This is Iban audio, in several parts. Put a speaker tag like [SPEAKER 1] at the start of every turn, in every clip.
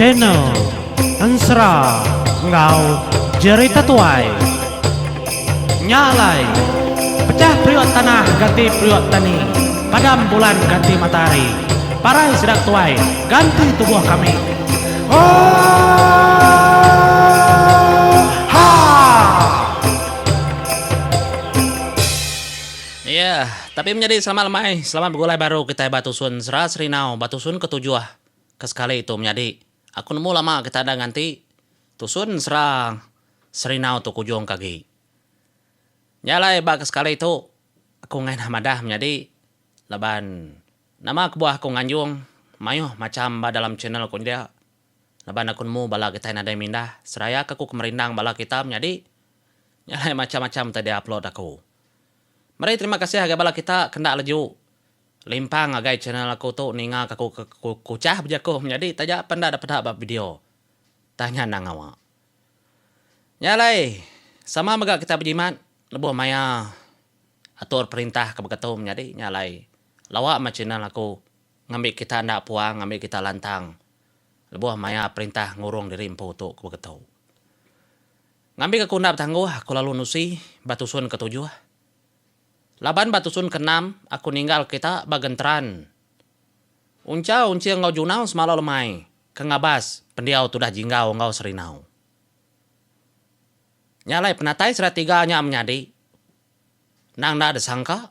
[SPEAKER 1] Channel Ensera enggau Jerita Tuai. Nya alai, pecah periuk tanah ganti periuk tani, padam bulan ganti matahari, parai sida tuai ganti tubuh kami. Oohaa!
[SPEAKER 2] Iya, tapi menyadi selamat lemai, selamat begulai baru kitai ba tusun Sera Serinau ba tusun ketujuh ke sekali tu menyadi. Aku nemu lama kita enda nganti tusun Sera Serinau tu kujung ke agi. Nya alai ba ke sekali tu aku enggai enda madah menyadi laban nama kebuah aku nganjung mayuh macham ba dalam channel ku nyedia laban aku nemu bala kitai nadai mindah seraya ke aku ke merindang bala kita menyadi nya alai macham-macham utai di upload aku. Meri terima kasih agai bala kita ke enda leju limpang agai channel aku tu ninga ke aku ke kuchah bejaku menyadi taja pen enda dapeda ba video. Tah nya endang ngawa. Nya alai sama mega kita bejimat lebuh maya atur perintah ke beketu menyadi nya alai lawa meh channel aku ngambi kita enda puang ngambi kita lantang lebuh maya perintah ngurung diri empu tu ke beketu. Ngambika ku enda betangguh, aku lalu nusi ba tusun ketujuh. Laban ba tusun keenam, aku ninggal kita ba genteran. Uncha Unching enggau Junau semalau lemai ke ngabas pendiau tudah Jinggau enggau Serinau. Nya alai penatai sida tiga nya menyadi endang enda disangka.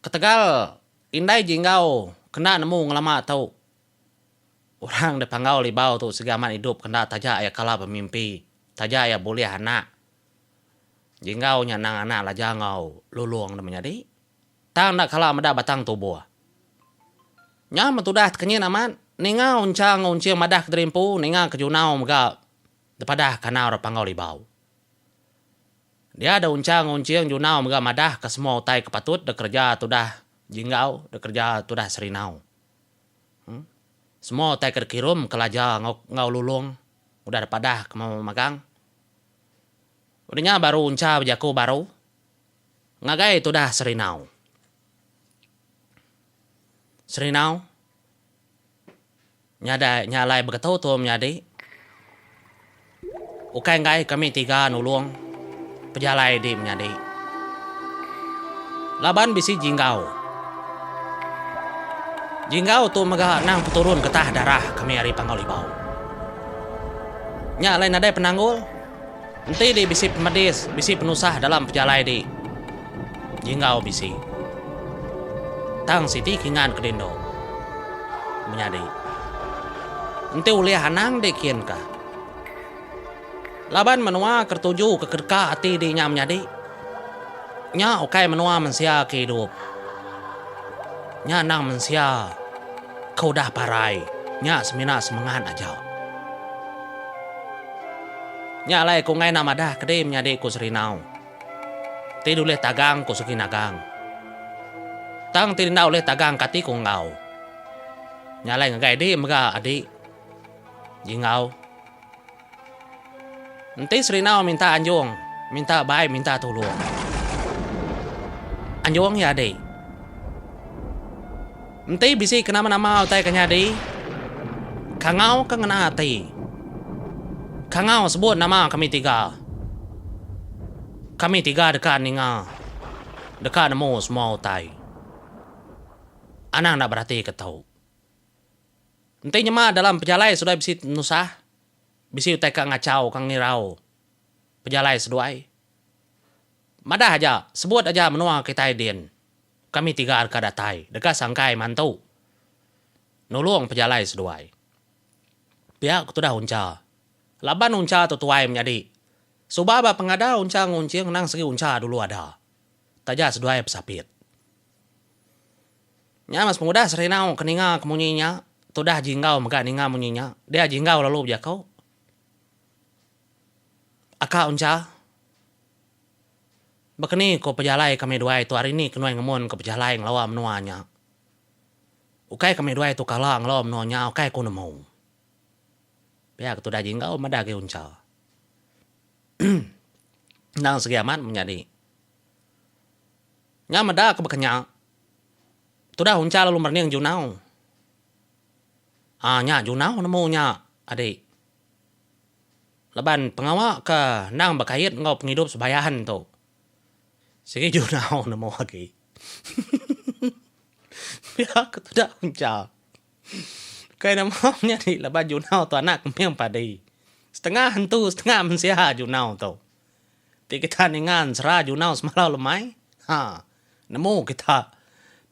[SPEAKER 2] Ketegal indai Jinggau kena nemu ngelama tu Orang da Panggau Libau tu sigi amat idup kenda taja iya kala bemimpi, taja iya bulih anak. Jinggau nya endang anak Laja enggau Lulong da menyadi. Tang enda kala meda batang tubuh. Nya meh tudah tekenyit amat ninga Uncha enggau Unching madah kediri empu ninga ke Junau mega depadah kanau da Panggau Libau. Dia da Uncha enggau Unching Junau mega madah ke semua utai ke patut da kereja tudah Jinggau da kereja tudah Serinau. Semua utai ke dikirum ke Laja enggau enggau Lulong udah dipadah ke magang. Udah nya baru Uncha bejaku baru ngagai tudah Serinau. Serinau nyadai nya alai begetu tu menyadi ukai enggai kami tiga nulung pejalai di menyadi. Laban bisi Jinggau. Jinggau tu mega endang peturun getah darah kami ari Panggau Libau. Nya alai nadai penanggul enti di bisi pemedis bisi penusah dalam pejalai di. Jinggau bisi. Tang siti kingan ke dindo. Menyadi. Enti ulih anang di kin ka. Laban menua ke tuju ke kedeka ati di nya menyadi. Nya ukai menua mensia ke idup. Nya endang mensia ke udah parai. Nya semina semengat aja. Nya alai ku enggai enda madah ke di menyadi ku Serinau. Ti dulih tagang ku segi nagang. Tang ti enda ulih tagang kati ku enggau. Nya alai ngagai adi mega adi Jinggau. Enti Serinau minta anjung, minta bai minta tulung. Anjung iya adi. Enti bisi ke nama-nama utai ke nyadi, kangau ke ngena ati. Kangau sebut nama kami tiga. Kami tiga deka ninga, deka nemu semua utai. Anang enda beratika tu. Enti nyema dalam pejalai seduai bisi nusah, bisi utai ka ngachau ka ngirau pejalai seduai. Madah aja, sebut aja menua kitai din. Kami tiga deka datai, deka sangkai mantu nulung pejalai seduai. Pia ku tudah Uncha. Laban Uncha tu tuai menyadi. Suba ba pengada Uncha enggau Unching endang segi Uncha dulu ada. Taja seduai besapit. Nya mas pengudah Serinau ke ninga ke munyi nya, tudah Jinggau mega ninga munyi nya. Dia Jinggau lalu bejaku. Aka Uncha. Baka ni ko pejalai kami duai tu hari ni kenuai ngemun ke pejalai ngelawa menua nya. Ukai kami duai tu kala ngelawa menua nya ukai ku nemu. Pia ke tudah Jinggau madah agi Uncha. Endang segi amat menyadi. Nya meda ke baka nya. Tudah Uncha lalu merening Junau. Aa nya junau nemu nya adik. Laban pengawa ke endang bekait enggau pengidup sebayan tu. Sigi junau nemu agi. Pia ke tudah uncha. Kai nama menyadi laban junau tu anak keming padi. Setengah entu setengah mensia junau tu. Ti kita ninga ensera junau semalau lemai, ha nemu kita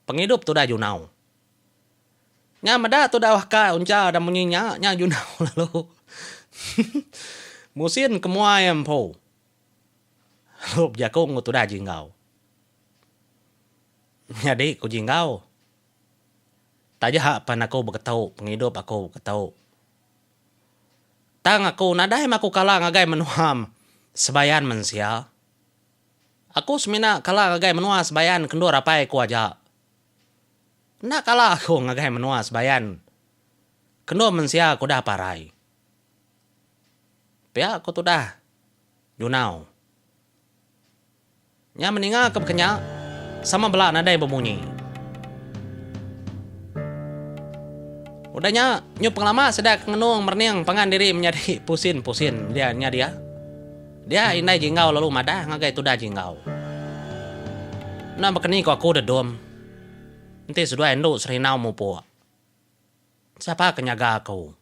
[SPEAKER 2] pengidup tudah junau. Nya meda tudah waka uncha da munyi nya, nya junau lalu musin ke mua iya empu. Lalu bejaku enggau tudah Jinggau. Nyadi ku Jinggau, taja pan aku beketu pengidup aku beketu. Tang aku nadai meh aku kala ngagai menua sebayan mensia. Aku semina kala ngagai menua sebayan ke endur apai aku aja. Enda kala aku ngagai menua sebayan ke endur mensia ke udah parai. Pia ku tudah Junau. Nya meninga ke bekenya sama bela nadai bemunyi. Udah nya nyu pengelama sida ke ngenung merening pangan diri menyadi pusin-pusin dia nya dia. Dia indai Jinggau lalu madah ngagai tudah Jinggau. Enda bekeni ku aku dedum enti seduai endu Serinau mupuk. Sapa ke nyaga aku?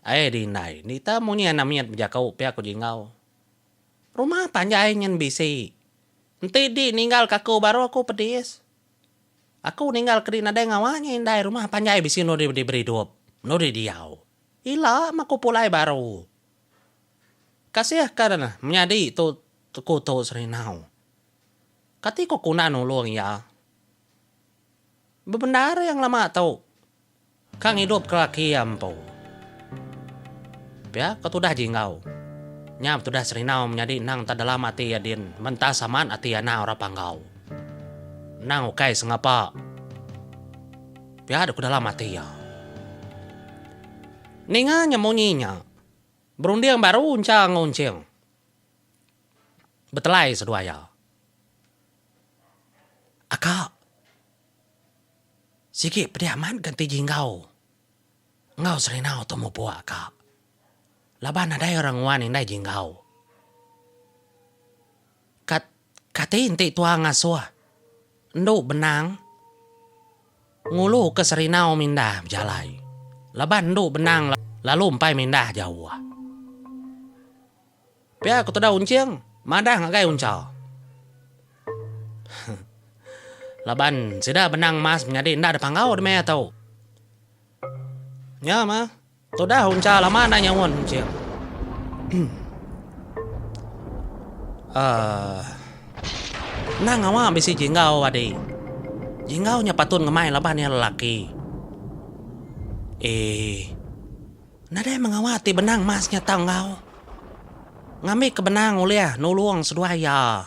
[SPEAKER 2] Ai di indai, nita munyi anak mit bejaku pia ku Jinggau. Rumah panjai nyin bisi. Enti di ninggal ke aku baru aku pedis. Aku ninggal ke di nadai ngawa nya indai rumah panjai bisi endur di beridup, endur di diau. Ila meh aku pulai baru. Kasih ka menyadi tu ku tu Serinau. Kati ku aku enda nulung iya. Bebendar iya ngelama tu. Ka ngidup ke laki iya empu. Pia ko tudah Jinggau. Nya betudah Serinau menyadi endang tak dalam ati iya din mentas amat ati anak orang Panggau. Endang ukai sengapa. Pia deka dalam ati iya. Ninga nya munyi nya. Berunding baru encha enggau enching. Betelai seduai iya. Aka. Sigi pedih amat ga enti Jinggau enggau Serinau tu mupuk ka. Laban nadai orang nguan indai Jinggau. Kat kati enti tua ngasuh endu benang ngulu ke Serinau mindah bejalai laban endu benang lalu empai mindah jauh. Pia ku teda Unching madah ngagai Uncha. Laban sida benang mas menyadi enda dipanggau di maya tu. Nya mah tudah Uncha lama enda nyaun Unching. Aaa enda ngawa bisi Jinggau adi. Jinggau nya patut ngemai laban iya lelaki. Eii. Nadai mengawa ti benang mas nya tau enggau. Ngambi ke benang ulih nulung seduai iya.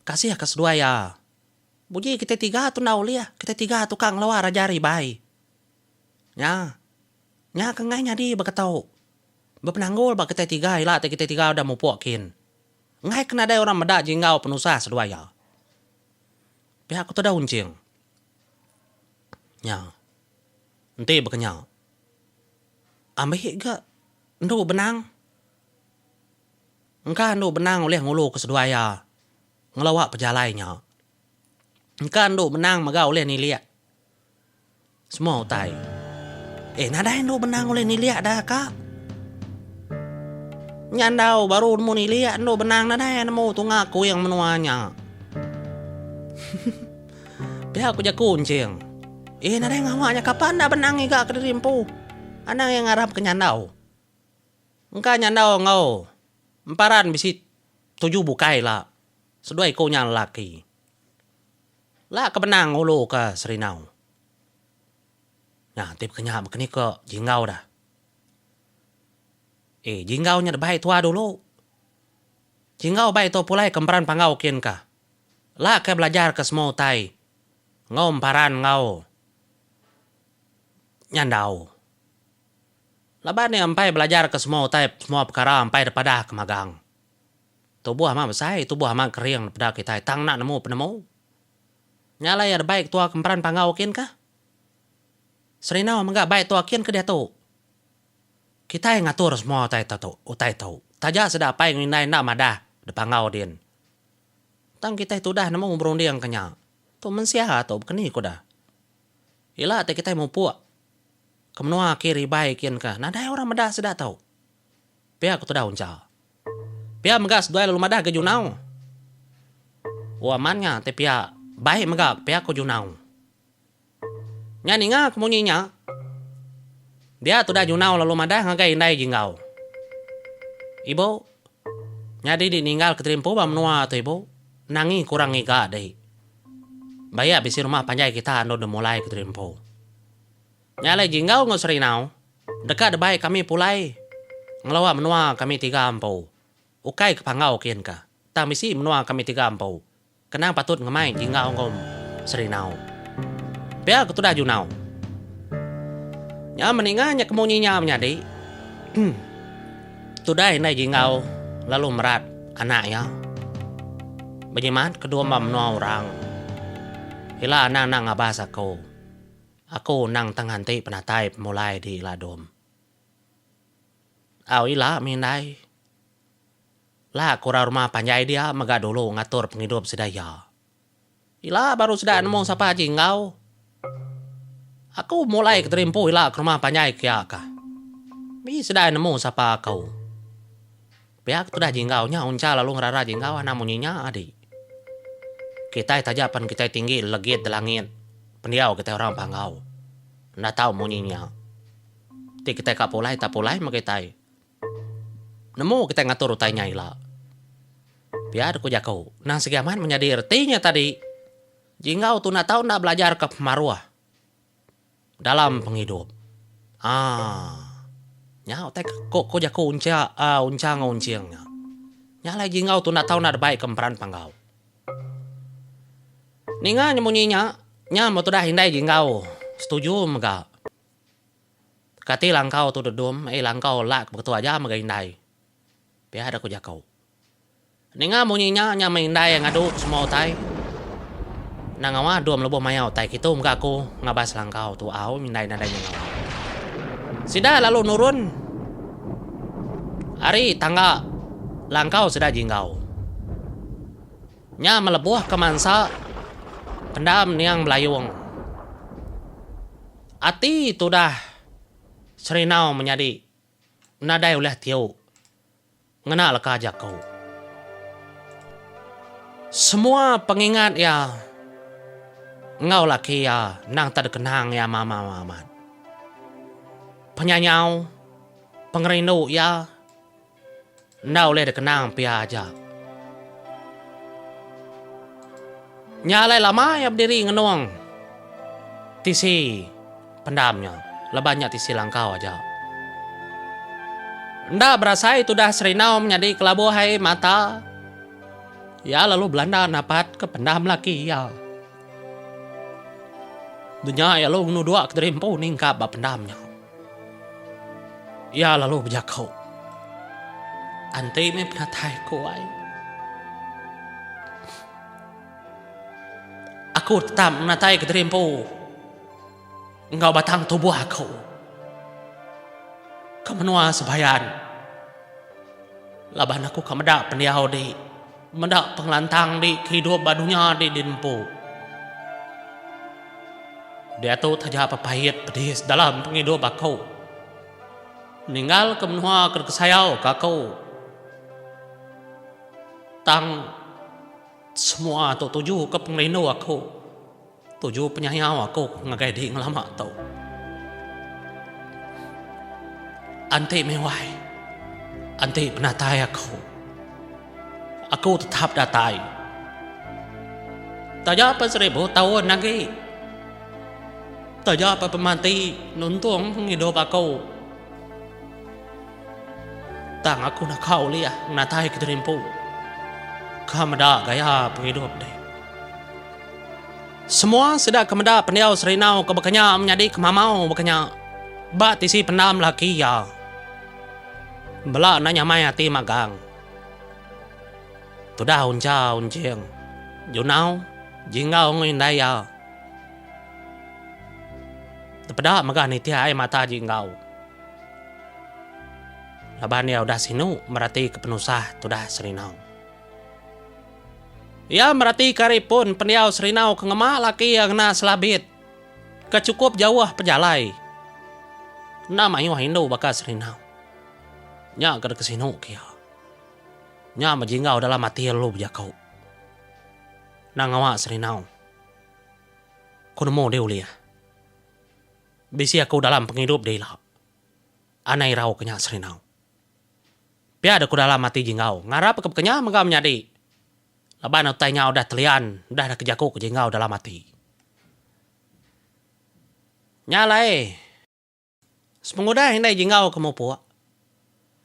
[SPEAKER 2] Kasih ke seduai iya. Buji kitai tiga tu enda ulih, kitai tiga tu ka ngelawa Raja Ribai. Nya. Nya ke enggai nyadi baka tu. Bepenanggul ba kitai tiga ila ti kitai tiga udah mupuk kin. Enggai ke nadai orang meda jinggau penusah seduai iya. Pia ku tudah Unching. Nya. Enti baka nya. Ambi ga endu benang. Engka endu benang ulih nguluka seduai iya ngelawa pejalai nya. Engka endu benang mega ulih nilik semua utai. Eh nadai endu benang ulih nilik da ka. Nya andau baru nemu nilik endu benang nadai nemu tunga kuing menua nya. Pia ku jaku Enching. Eh nadai ngawa nya kapa enda benang ngiga ke diri empu. Anang iya ngarap ke nyandau. Engka nyandau enggau emparan bisi tuju bukai ila seduai iku nya lelaki. La ke benang ngulu ke Serinau. Nya ti baka nya baka ni ko Jinggau dah. Eh Jinggau nya debai tua dulu. Jinggau bai tu pulai ke emperan Panggau kin ka. La ke belajar ke semua utai enggau emparan enggau nyandau. Laban iya empai belajar ke semua utai semua pekara empai depadah ke magang. Tubuh amat besai, tubuh amat kering depeda kitai tang enda nemu penemu. Nya alai iya debai ketua ke emperan Panggau kin kah. Serinau mega bai tua kin ke diatu. Kitai ngatur semua utai tu utai tu. Taja sida apai enggau indai enda madah depanggau din. Tang kitai tudah nemu berunding ke nya. Tu mensia tu bekeni ku dah. Ila ti kitai mupuk ke menua ki ribai kin ke nadai orang meda sida tu. Pia ku tudah uncha. Pia mega seduai lalu madah ga Junau. Oh amat nya ti pia bai mega pia ku Junau. Nya ninga ke munyi nya, dia tudah Junau lalu madah ngagai indai Jinggau. Ibu, nyadi di ninggal ke terimpu ba menua tu ibu, nangi kurang ngiga di. Bayak bisi rumah panjai kita endur demulai ke terimpu. Nya alai Jinggau enggau Serinau deka debai kami pulai ngelawa menua kami tiga empu. Ukai ke Panggau kin ka, tang bisi menua kami tiga empu. Kenang patut ngemai Jinggau enggau Serinau. Pia ke tudah Junau. Nya meninga nya ke munyi nya menyadi. Tudah indai Jinggau lalu merat anak iya. Bejimat kedua ba menua orang. Ila anang enda ngabas aku. Aku endang tang nganti penatai pemulai di ila dom. Au ila mih indai. La ke orang rumah panjai dia mega dulu ngatur pengidup sida iya. Ila baru sida nemu sapa aji enggau. Aku mulai ke terimpu ila ke rumah panjai kia kah. Bi sida nemu sapa aku. Pia ke tudah jinggau nya uncha lalu ngerara jinggau anang munyi nya adi. Kitai taja pen kitai tinggi legit di langit pendiau kitai orang panggau. Enda tau munyi nya. Ti kitai ka pulai tak pulai meh kitai. Nemu kitai ngatur utai nya ila. Pia ku jaku, nang sigi amat menyadi reti nya tadi. Jinggau tu enda tau enda belajarka pemaruh dalam pengidup. Aaa. Nya utai ke ko ko jaku uncha aaa uncha enggau unching nya. Nya alai jinggau tu enda tau enda debai ke emperan panggau. Ninga nya munyi nya, nya meh tudah indai jinggau setuju mega. Kati langkau tu dedum eh langkau lak ke beketu aja mega indai. Pia da ku jaku. Ninga munyi nya nya meh indai ngadu semua utai. Enda ngawa dum lebuh maya utai kitu mega aku ngabas langkau tu au indai nadai nya ngawa. Sida lalu nurun ari tangga langkau sida jinggau. Nya melebuh ke mansa pendam niang Belayung. Ati tudah Serinau menyadi nadai ulih tiu ngena leka jaku. Semua pengingat iya enggau laki iya endang tak dikenang iya mama amat. Penyanyau, pengerindu iya. Enda ulih dikenang pia aja. Nya alai lama iya bediri ngenung tisi pendam nya laban nya tisi langkau aja. Enda berasai tudah Serinau menyadi kelabuh ai mata iya lalu belanda napat ke pendam laki iya. Dunya iya lalu ngenuduk kediri empu ningkap ba pendam nya. Iya lalu bejaku, Anti meh penatai ku ai. Aku tetap ngenatai kediri empu enggau batang tubuh aku ke menua Sebayan laban aku ka meda pendiau di meda pengelantang di ke idup ba dunya di diempu. Diatu taja pepait pedis dalam pengidup aku. Ninggalka menua ke dikesayauka aku. Tang semua tu tuju ke pengerindu aku, tuju penyayau aku ngagai diri ngelama tu. Anti meh wai, anti penatai aku. Aku tetap datai. Taja pa seribu taun agi. Taja pa pemati nuntung pengidup aku. Tang aku naka ulih ngenatai kediri empu ka meda gaya pengidup deh. Semua sida ke meda pendiau Serinau ke baka nya menyadi ke mamau baka nya ba tisi pendam laki iya. Bela enda nyamai ati magang. Tudah uncha unching Junau jinggau enggau indai iya. Tepeda mega nitih ai mata ji enggau. Laban iya udah sinu meratika penusah tudah Serinau. Iya meratika ari pun pendiau Serinau ke ngema laki iya ngena selabit ke chukup jauh pejalai. Enda mayuh indu baka Serinau. Nya ke deka sinu ke iya. Nya mejinggau dalam ati lalu bejaku. Enda ngawa Serinau. Ku nemu dih ulih. Bisi aku dalam pengidup dih ila. Anai irau ke nya Serinau. Pia deh ku dalam ati Jinggau. Ngarap ke bekenya mega menyadi. Laban utai nya udah telian udah deh kejaku ke Jinggau dalam ati. Nya alai. Sepengudah indai Jinggau ke mupuk,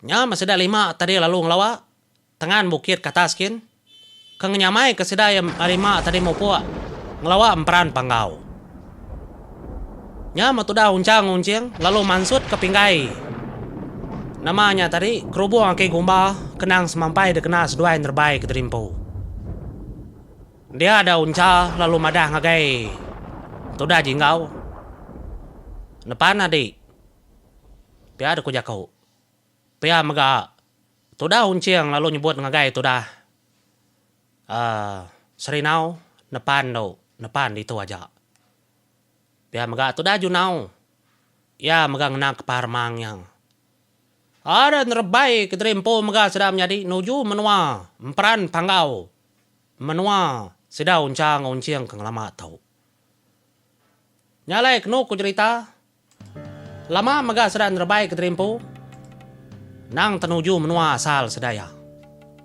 [SPEAKER 2] nya meh sida lima tadi lalu ngelawa tengan bukit ke atas kin ke ngenyamai ke sida iya lima tadi mupuk ngelawa emperan Panggau. Nya meh tudah Unchang Unching lalu mansut ke pinggai nama nya tadi kerubung aki gumba kenang semampai dikena seduai nerebai ke terimpu. Dia da Uncha lalu madah ngagai tudah Jinggau. Nepan adi. Pia deka jaku. Pia mega tudah Unching lalu nyebut ngagai tudah uhh Serinau nepan tu nepan ditu aja. Pia mega tudah Junau iya mega ngena kepah remang iya. Ada nerebai kediri empu mega sida menyadi nuju menua Emperan Panggau. Menua sida uncha enggau unching ke ngelama tu. Nya alai kenu ku jerita, lama mega sida nerebai ke Terimpu endang tenuju menua asal sida iya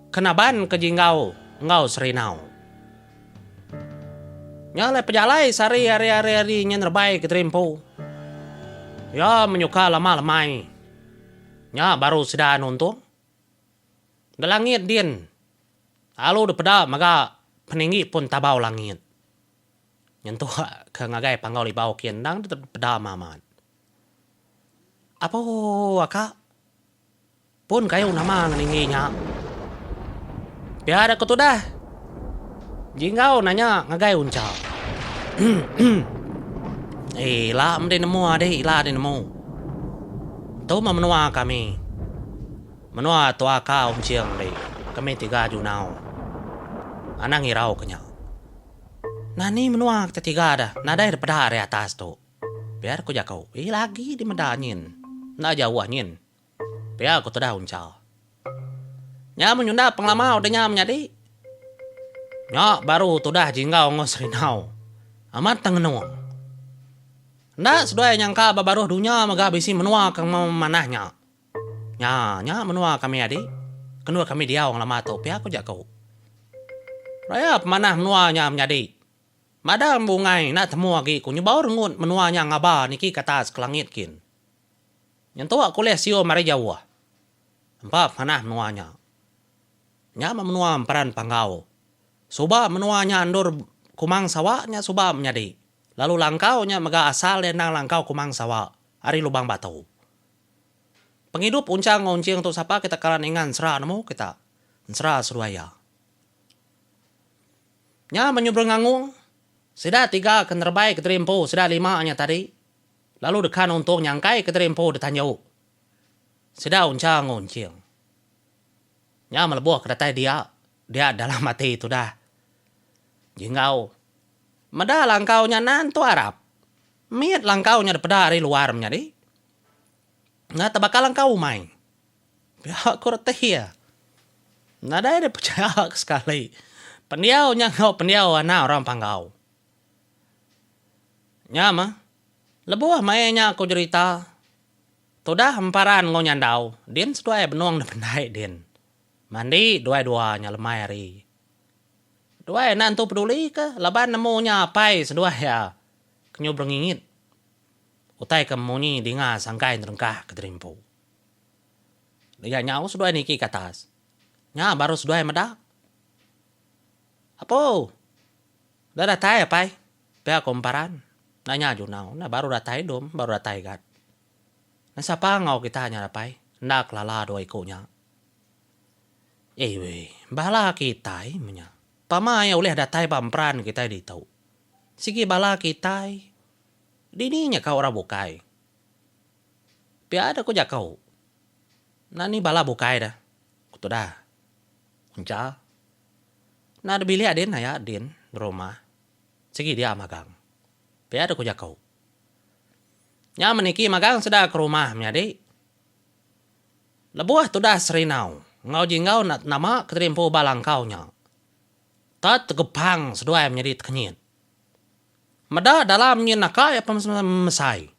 [SPEAKER 2] ke naban ke Jinggau enggau Serinau. Nya alai pejalai sehari hari hari hari nya nerebai ke Terimpu iya menyuka lama lemai nya baru sida nuntung. Ga langit din alu dipeda mega peninggi pun tabau langit. Nyentuk ke ngagai Panggau Libau kin endang dipeda amat. Apo aka pun kayu nama ngeninggi nya. Pia da ku tudah Jinggau nanya ngagai Uncha. Ila meh nemu adi ila di nemu. Tu meh menua kami. Menua tua ka Unching di kami tiga junau. Anang irau ke nya. Nani menua kita tiga dah nadai dipeda ari atas tu. Pia ku jaku. Ila agi di meda nyin. Enda jauh nyin. Pia ku tudah Uncha. Nya menyunda pengelama udah nya menyadi. Nya baru tudah Jinggau enggau Serinau. Amat tengenung. Enda seduai nyangka ba baruh dunya mega bisi menua ke memanah nya. Nya, nya menua kami adi. Kendur kami diau ngelama tu, pia ku jaku. Raya pemanah menua nya menyadi. Madang bungai enda temu agi ku nyebau rengut menua nya ngaba niki ke atas ke langit kin. Nyentuk ku ulih sium ari jauh. Empa pemanah menua nya. Nya meh menua Emperan Panggau. Suba menua nya endur Kumang Sawa nya suba menyadi. Lalu langkau nya mega asal iya endang langkau Kumang Sawa ari Lubang Batu. Pengidup Unchang enggau Unching tu sapa kita kala ninga ensera nemu kita ensera seduai iya. Nya menyubrung ngangung sida tiga ke nerebai kediri empu sida lima nya tadi lalu deka nuntung nyangkai kediri empu ditanju sida Unchang enggau Unching. Nya melebuh ke datai dia dia dalam ati tudah Jinggau meda langkau nya nan tu arap mit langkau nya dipeda ari luar menyadi. Enda tebakal engkau umai. Pia ku reti iya. Nadai deh pechaya ke sekali. Pendiau nya enggau pendiau anak orang Panggau. Nya meh, lebuh maya nya ku jerita, tudah emparan enggau nyandau din seduai benung deh pendai din. Mandi duai dua nya lemai hari. Duai enda entu peduli ke laban nemu nya apai seduai iya ke nyu berengingit. Utai ke munyi dinga sangkai nerengkah ke terimpu. Dia nyau seduai niki ke atas. Nya baru seduai meda. Apu. Udah datai apai. Pia ko Emparan. Nanya Junau. Enda baru datai dom, baru datai gat. Enda sapa enggau kita nya apai. Enda kelala dua iku nya. Eii bala kitai meh nya. Pama iya ulih datai ba emperan kitai ditu. Sigi bala kitai. Dini nya ka orang bukai. Pia da ku jaku. Enda ni bala bukai da, ku tudah. Uncha. Enda da bilik din aya din rumah. Sigi dia magang. Pia da ku jaku. Nya meniki magang sida ke rumah menyadi. Lebuh tudah Serinau enggau Jinggau enda nama ke tadi empu ba langkau nya. Tat tegepang seduai menyadi tekenyit. Meda dalam nyin naka iya pemesai.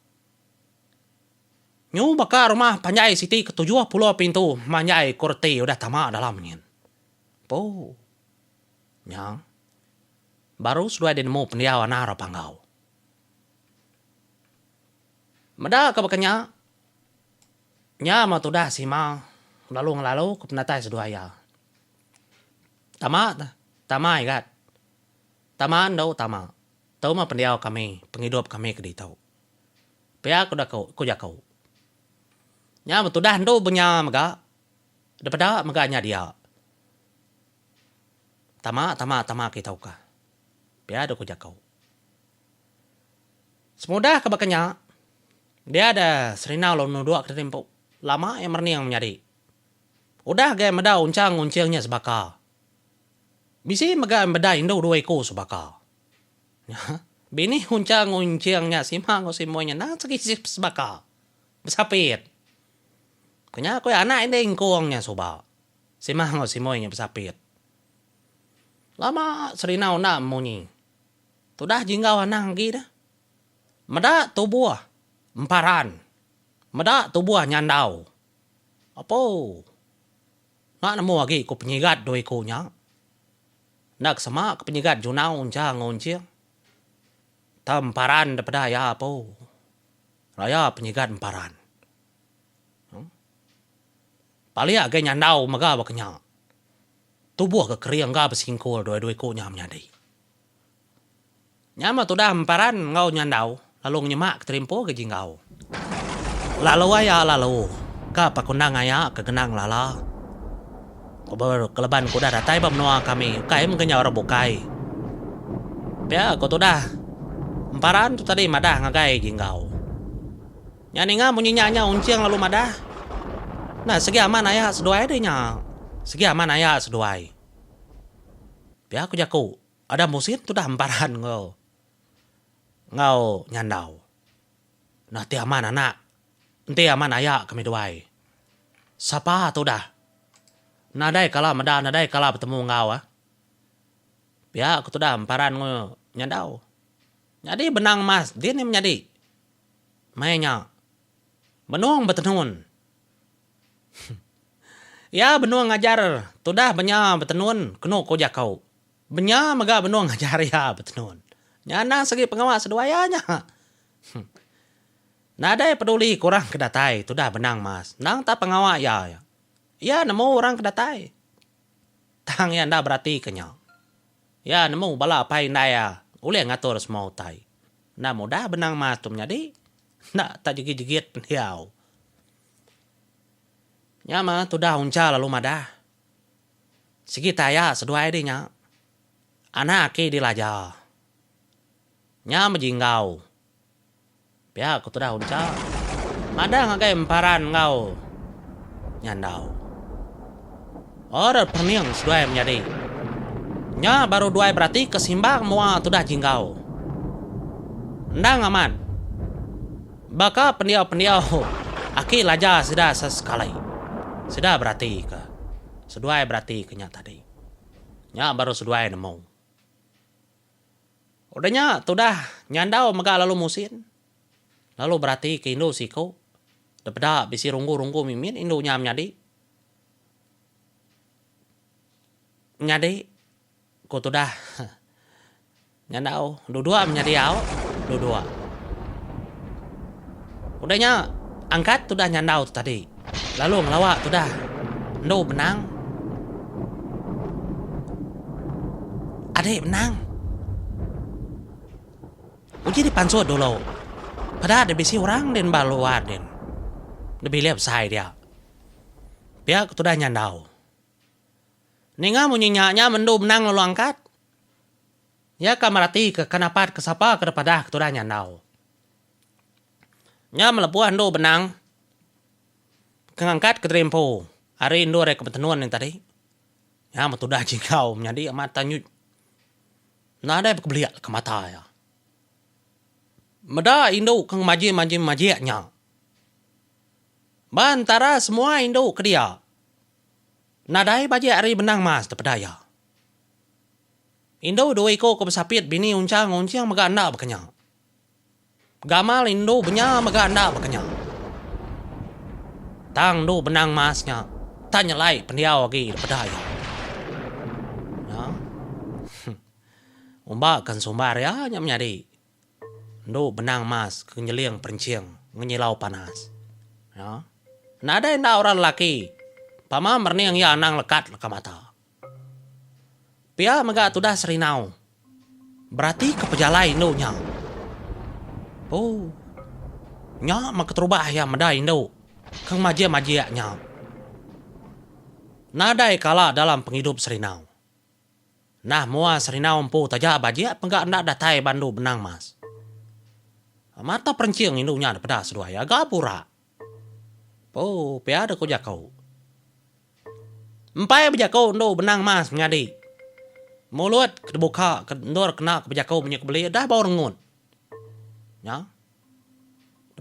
[SPEAKER 2] Nyu baka rumah panjai siti ke 70 pintu manjai ku reti udah tama dalam nyin. Empu. Nya. Baru seduai dinemu pendiau anak orang Panggau. Meda ke baka nya, nya meh tudah Sima lalu ngelalu ke penatai seduai iya. Tama tama igat. Tama endu tama. Tu meh pendiau kami, pengidup kami ke ditu. Pia ku daku, ku jaku. Nya betudah endu benya mega, depeda mega nya dia. Tama tama tama kitu kah. Pia du ku jaku. Semudah ke baka nya, dia da Serinau lalu nuduk ke diri empu. Lama iya merening menyadi. Udah gai meda unchang unching nya sebaka. Bisi mega meda indu dua iku sebaka. Nya, bini Uncha enggau Unching nya Sima enggau Simoi nya endang segi sebaka. Besapit. Ku nya ku iya anak indai Engkong nya suba. Sima enggau Simoi nya besapit. Lama Serinau enda munyi. Tudah Jinggau anang agi deh. Meda tubuh Emparan. Meda tubuh Nyandau. Apo. Enda nemu agi ku penyigat dua iku nya. Enda ke sema ke penyigat Junau Uncha enggau Unching. Tang emparan da peda iya apu. Raya penyigat emparan. Palik agi nyandau mega baka nya. Tubuh ke kering ga besingkul dua-dua iku nya menyadi. Nya meh tudah emparan enggau nyandau lalu ngenyemak ke terimpu agi jinggau. Lalu aya lalu ka pakundang aya ke genang lala. Keleban ke udah datai ba menua kami ukai mega nya orang bukai. Pia ko tudah emparan tu tadi madah ngagai jinggau. Nya ninga munyi nya nya Unching lalu madah. Nah segi aman aya seduai deh nya. Segi aman aya seduai. Pia ku jaku. Ada musin tudah emparan enggau enggau nyandau. Nah ti aman anak enti aman aya kami duai. Sapa tudah nadai kala meda nadai kala betemu enggau ah. Pia ku tudah emparan enggau nyandau. Nyadi benang emas din nih menyadi. Maya nya benung betenun. Iya benung ngajar tudah benya betenun kenu ku jaku. Benya mega benung ngajar iya betenun. Nya endang segi pengawa seduai iya nya. Nadai peduli ke orang ke datai tudah benang mas. Endang tak pengawa iya. Iya nemu orang ke datai. Tang iya enda beratika nya. Iya nemu bala apai indai iya ulih ngatur semua utai. Enda mudah benang mas tu menyadi. Enda tak jegit-jegit pendiau. Nya mah tudah Uncha lalu madah. Sigi taya seduai dih nya. Anak aki dih Laja. Nya mejinggau. Pia ku tudah Uncha madah ngagai Emparan enggau Nyandau. Order pening seduai menyadi. Nya baru duai beratika simbang mua tudah Jinggau. Endang amat. Baka pendiau-pendiau aki Laja sida sesekali. Sida beratika. Seduai beratika nya tadi. Nya baru seduai nemu. Udah nya tudah nyandau mega lalu musin. Lalu beratika indu siku. Depeda bisi runggu-runggu mimit indu nya menyadi. Menyadi. Ku tudah nyandau duduk menyadi au duduk. Udah nya angkat tudah nyandau tu tadi lalu ngelawa tudah endu benang. Adi benang. Uji dipansut dulu. Peda deh bisi orang din ba luar din. Di bilik besai dia. Pia ku tudah nyandau. Ninga munyi nya nya mendu benang lalu angkat. Iya ka meratika ke napat ke sapa ke depadah ke tudah nyandau. Nya melebuh endu benang ke ngangkat ke diri empu ari endur iya ke betenun nya tadi. Nya meh tudah jingau menyadi amat tanyut. Nadai bekebelik ke mata iya. Meda indu ke ngemajik-majik majik nya. Ba entara semua indu ke dia, nadai bajik ari benang mas daripada iya. Indu dua iku ke besapit bini Uncha enggau Unching mega enda baka nya. Gamal indu benya mega enda baka nya. Tang endu benang mas nya tak nyelai pendiau agi daripada iya. Nya. Umba ke ensumbar iya nya menyadi. Endu benang mas ke nyeling perenching ngenyilau panas. Ya. Nadai enda orang lelaki pama merening iya anang lekat leka mata. Pia mega tudah Serinau beratika pejalai indu nya. Ooh. Nya meh keterubah iya meda indu ke ngemajik-majik nya. Nadai kala dalam pengidup Serinau. Nah mua Serinau empu taja bajik pengga enda datai ba endu benang mas. Mata perenching indu nya dipeda seduai aga burak. Pu pia deh ku jaku. Empai bejaku endu benang mas menyadi. Mulut ke dibuka ke endur kena ke bejaku munyi ke beli dah bau rengut. Nya.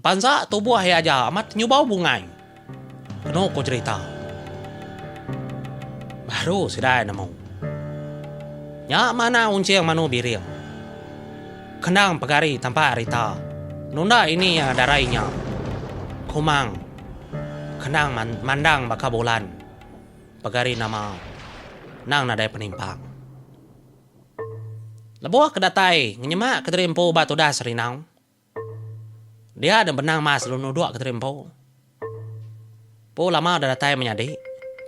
[SPEAKER 2] Pansa tubuh iya aja amat nyubau bungai. Kenu ku cherita. Baru sida iya nemu. Nya manah unching manu biring. Kendang pegari tampak rita. Nunda ini iya darai nya. Kumang. Kendang mandang baka bulan. Pegari nama. Nang nadai penimpang. Lebuh ke datai ngenyemak ke diri empu ba tudah Serinau. Dia deh benang mas lalu nuduk ke diri empu. Empu lama udah datai menyadi,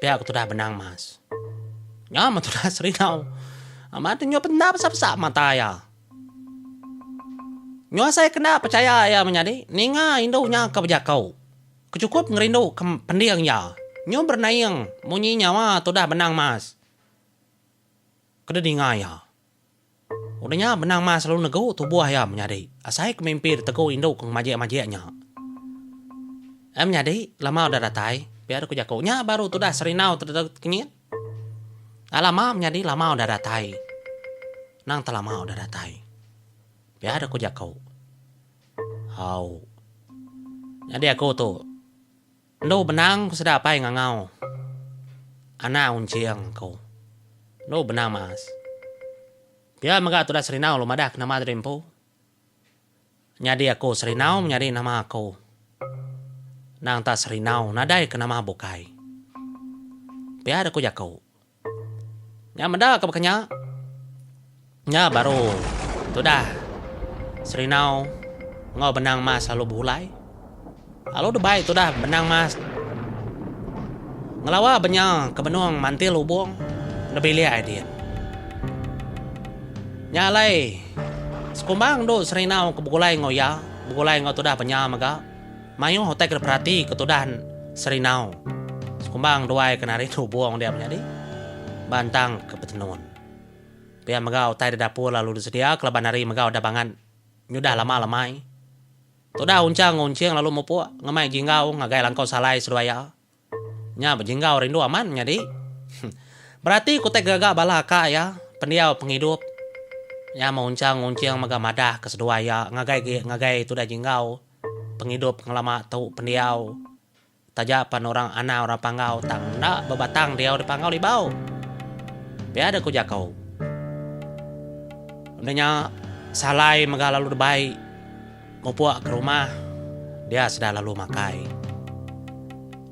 [SPEAKER 2] pia ke tudah benang mas. Nya meh tudah Serinau. Amat nyu penda pesa-pesa mata iya. Nyu asai kenda pechaya iya menyadi, ninga indu nya ke bejaku. Ke chukup ngerindu ke pending iya. Nyu berenaing munyi nyawa tudah benang mas. Ke didinga iya. Udah nya benang mas lalu negu tubuh iya menyadi asai ke mimpi ditegu indu ke ngemajik-majik nya. Iya menyadi lama udah datai pia deh ku jaku nya baru tudah Serinau tekenyit. Ai lama menyadi lama udah datai. Nang te lama udah datai. Pia deh ku jaku. Au. Nyadi aku tu. Endu benang ku sida apai ngangau anak unching ku. Endu benang mas. Pia mega tudah Serinau lalu madah ke nama diri empu. Nyadi aku Serinau menyadi nama aku. Nang ta Serinau nadai ke nama bukai. Pia deh ku jaku. Nya meda ke baka nya. Nya baru tudah Serinau enggau Benang Mas lalu begulai. Lalu debai tudah Benang Mas ngelawa benya ke benung mantil ubung nebilik ai din. Nya alai sekumbang endu Serinau ke begulai enggau iya, begulai enggau tudah benya mega. Mayuh utai ke diperati ke tudah Serinau sekumbang duai ke nari nubung dia menyadi ba entang ke betenun. Pia mega utai di dapur lalu disedia ke laban hari mega udah bangat nyudah lama lemai. Tudah Uncha enggau Unching lalu mupuk ngemai Jinggau ngagai langkau salai seduai iya. Nya bejinggau rindu amat menyadi. Berati ku tai gaga bala aka iya, pendiau pengidup. Nya meh unchang unching mega madah ke seduai iya ngagai gi ngagai tudah jinggau pengidup ngelama tu pendiau. Taja pan orang anak orang Panggau tang enda bebatang diau di Panggau Libau. Pia deh ku jaku. Udah nya salai mega lalu debai. Mupuk ke rumah, dia sida lalu makai.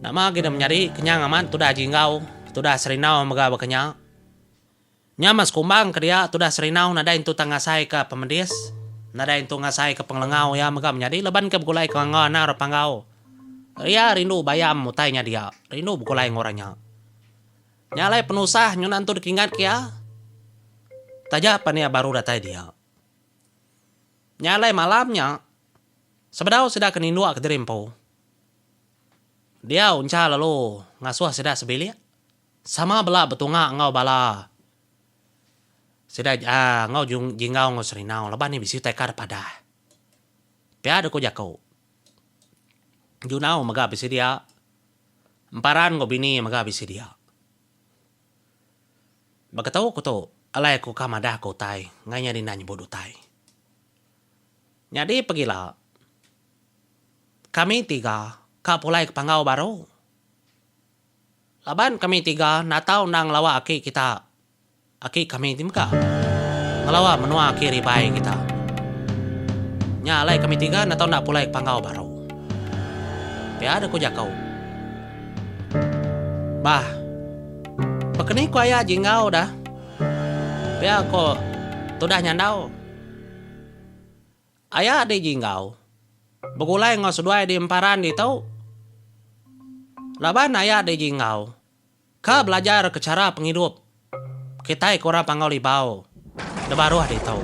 [SPEAKER 2] Nama agi deh menyadi kenyang amat tudah Jinggau, tudah Serinau mega baka nya. Nya meh sekumbang ke dia tudah Serinau nadai entu tang ngasai ka pemedis, nadai entu ngasai ka pengelengau iya mega menyadi laban ke begulai ke enggau anak orang Panggau. Iya rindu bayam utai nya dia, rindu begulai enggau orang nya. Nya alai penusah nyunan entu dikingat ke iya taja pan iya baru datai dia. Nya alai malam nya, sebedau sida ke ninduk kediri empu, dia Uncha lalu ngasuh sida sebilik sama bela betunga enggau bala sida aaa enggau Jinggau enggau Serinau laban iya bisi utai ka da padah. Pia deh ku jaku. Junau mega bisi dia. Emparan enggau bini mega bisi dia. Beketu ku tu, alai aku ka madah ke utai enggai nyadi enda nyebut utai. Nyadi pegila, kami tiga ka pulai ke Panggau baru. Laban kami tiga natau endang ngelawa aki kita Aki kami ti mega ngelawa menua aki ribai kita. Nya alai kami tiga enda tau enda pulai ke Panggau baru. Pia deh ku jaku. Bah. Baka ni ku aya Jinggau dah. Pia ko tudah nyandau. Aya di Jinggau begulai enggau seduai di Emparan ditu. Laban aya di Jinggau Ka belajar ke chara pengidup kitai ke orang Panggau Libau da baruh ditu.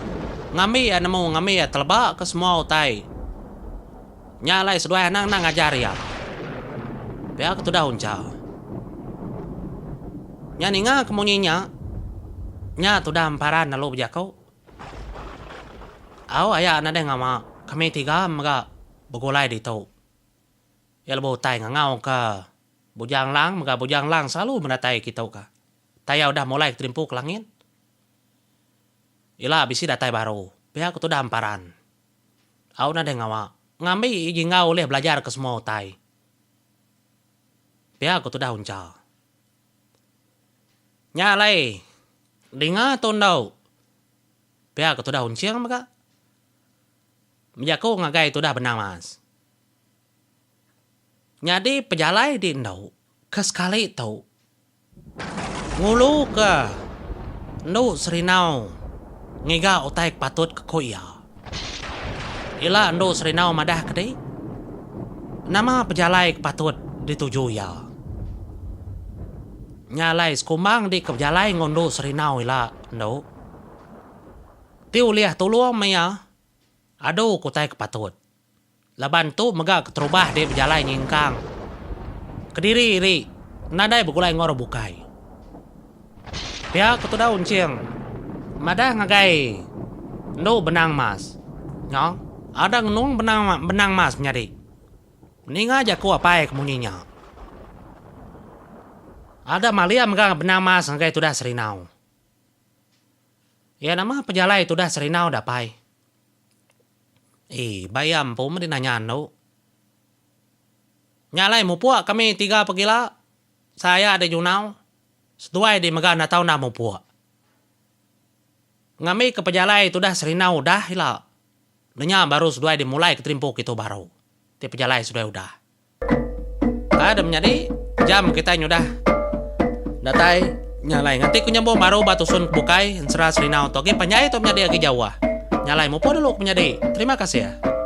[SPEAKER 2] Ngambi iya nemu ngambi iya teleba ke semua utai. Nya alai seduai anang enda ngajar iya. Pia ke tudah uncha. Nya ninga ke munyi nya, nya tudah emparan lalu bejaku. Au aya nadai ngawa kami tiga mega begulai ditu. Iya lebuh utai ngangau ke Bujang Lang mega Bujang Lang selalu menatai kitu ka. Taya udah mulai keterimpu ke langit. Ila bisi datai baru. Pia ku tudah emparan. Au nadai ngawa. Ngambi iji enggau ulih belajar ke semua utai. Pia ku tudah uncha. Nya alai dinga tu endu. Pia ku tudah unching mega. Bejaku ngagai tudah benang mas. Nyadi pejalai di endu ke sekali tu nguluka endu Serinau ngiga utai ke patut ke ku iya. Ila endu Serinau madah ke di nama pejalai ke patut dituju iya. Nya alai sekumbang di ke bejalai enggau endu Serinau ila endu ti ulih tulung meh iya adu ke utai ke patut. Laban tu mega keterubah dek bejalai nyingkang kediri iri nadai begulai enggau orang bukai. Pia ke tudah Unching madah ngagai endu Benang Mas. Nya, ada ngenung Benang Benang Mas menyadi. Ninga jaku apai ke munyi nya. Ada malia mega Benang Mas ngagai tudah Serinau. Iya nama pejalai tudah Serinau dapai. Ee, ba iya empu meh dinanya andu. Nya alai mupuk kami tiga pegila, saya di Junau, seduai di mega enda tau enda mupuk. Ngambi ke pejalai tudah Serinau udah ila, nenya baru seduai di mulai ke Terimpu kitu baru, ti pejalai seduai udah. Ka deh menyadi jam kitai nyudah datai nya alai nganti ku nyambung baru ba tusun ke bukai ensera Serinau tu agi panjai tu menyadi agi jauh. Nya alai mupuk dulu ku menyadi. Terima kasih.